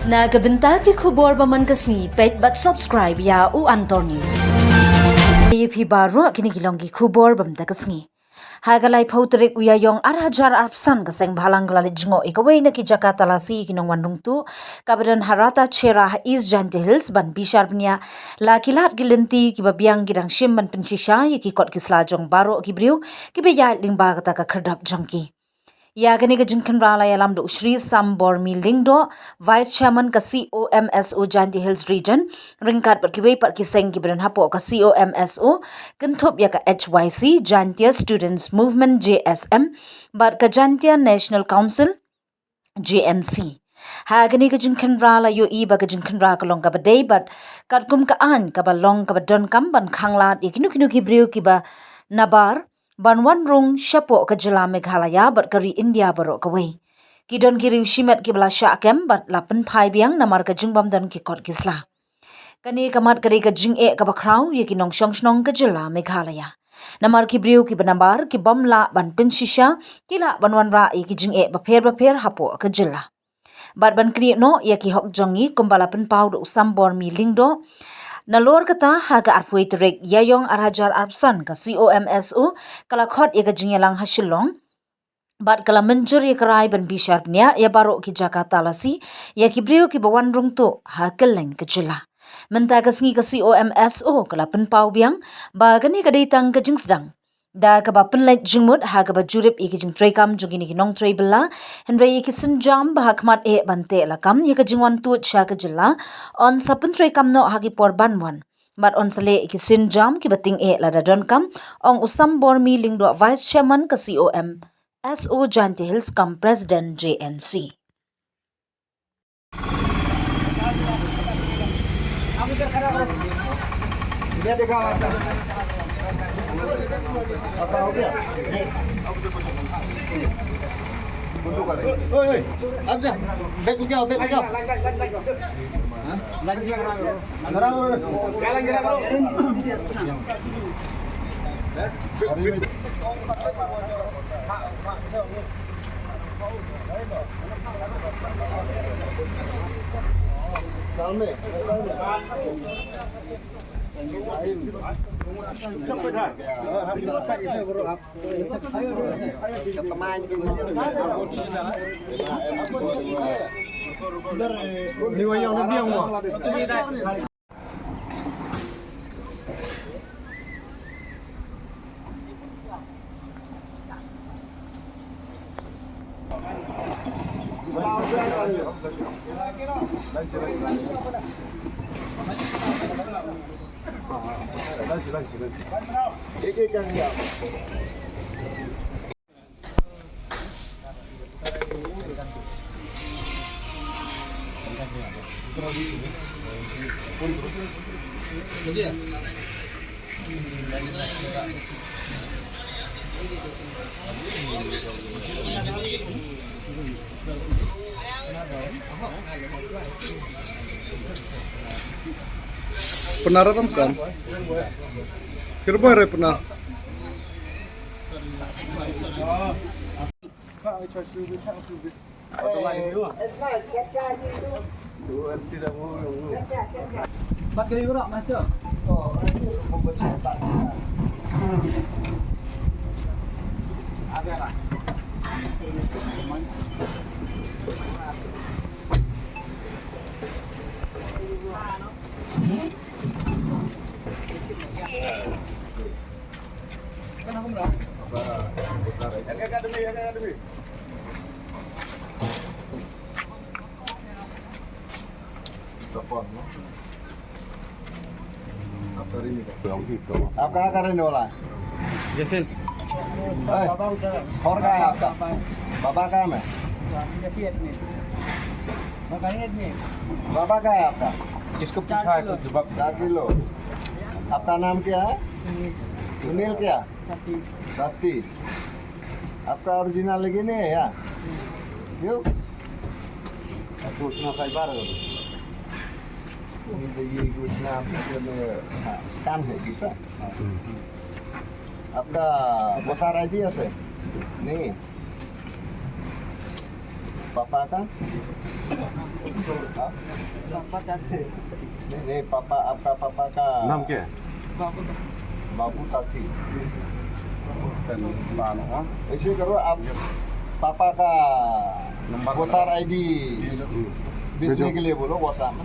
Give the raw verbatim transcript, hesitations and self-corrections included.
Na ka bynta ki khubor ba man ka sngi, peit bad subscribe ïa u Antor News. Ïa phi baroh, kine ki long ki khubor ba man ka sngi. Ha ka laiphew tarik u Ïaïong ar hajar arphew san, ka seng bhalang ka la leit jngoh ïa kawei na ki jaka talasi ki nongwan rung tuh kaba don ha Ratacherra ha East Jaintia Hills ban bishar bniah la ki lad ki lynti kiba biang ki dang shim ban pynshisha ïa ki kot ki sla jong baroh ki briew kiba ïaid lyngba kata ka khyrdop jong ki. Ïa kane ka jingkhynra la ïalam da u Shri Sambormi Lyngdoh, Vice Chairman ka C O M S O Jaintia Hills Region, ryngkat bad kiwei pat ki seng kiba don hapoh ka C O M S O, kynthup ïa ka H Y C, Jaintia Students Movement, J S M, bad ka Jaintia National Council, J N C. Ha kane ka jingkhynra la ïohi ba ka jingkhynra ka long kaba dei bad katkum ka aiñ kaba long kaba donkam ban khanglad ïa kino kino ki briew kiba nabar ban wan rung shapoh ka jylla Meghalaya bad ka ri India baroh kawei. Ki don ki riew shimet kiba la shah kem bad la pynphai biang namar ka jingbym don ki kot ki sla. Kane ka mat ka dei ka jingeh kaba khraw ïa ki nongshong shnong ka jylla Meghalaya. Namar ki briew kiba nabar ki bym lah ban pynshisha, ki lah ban wanrah ïa ki jingeh bapher bapher hapoh ka jylla. Bad ban knieh noh ïa ki hok jong ngi, kumba la pynpaw da u Sambormi Lyngdoh, nalor kata ha ka arphew tarik Ïaïong ar hajar arphew san, ka C O M S O ka la khot ïa ka jingïalang ha Shillong bad ka la mynjur ïa ka rai ban bishar bniah ïa baroh ki jaka talasi ïa ki briew kiba wan rung tuh ha kylleng ka jylla. Mynta ka sngi ka C O M S O ka la pynpaw biang ba kane ka dei tang ka jingsdang da kaba pynleit jingmut ha kaba jurip ïa ki jingtreikam jong kine ki nongtrei bylla, hynrei ïa ki sienjam ba ha khmat eh ban teh lakam ïa ka jingwan tuid sha ka jylla, yn sa pyntreikam noh ha ki por ban wan. Bad yn sa leh ïa ki sienjam kiba tyngeh lada donkam, ong u Sambormi Lyngdoh, Vice Chairman ka C O M S O Jaintia Hills cum President J N C. ओए, ओए, आप जा, बैग उठाओ, बैग उठाओ। हाँ? Pnar ram kan. Kirba re pnar. आप कहाँ का रहने वाला है? जैसे और कहाँ है आपका? बाबा कहाँ में? बाबा कहाँ है आपका? किसको पूछा है, कोई जवाब? चार किलो। आपका नाम क्या है? सुनील क्या? सत्ती। आपका ओरिजिनल लेके नहीं है यार? क्यों? आपको उतना फाइबर हो। ये तो, ये उतना आपके में, हाँ, स्कैन है कि सर? हाँ। आपका वोटर आईडी है सर? नहीं। पापा का? हाँ? नहीं, नहीं, पापा, आपका पापा का नाम क्या है? बाबू ताती। ऐसे करो, आप पापा का नंबर वोटर आईडी भेजने के लिए बोलो, WhatsApp में।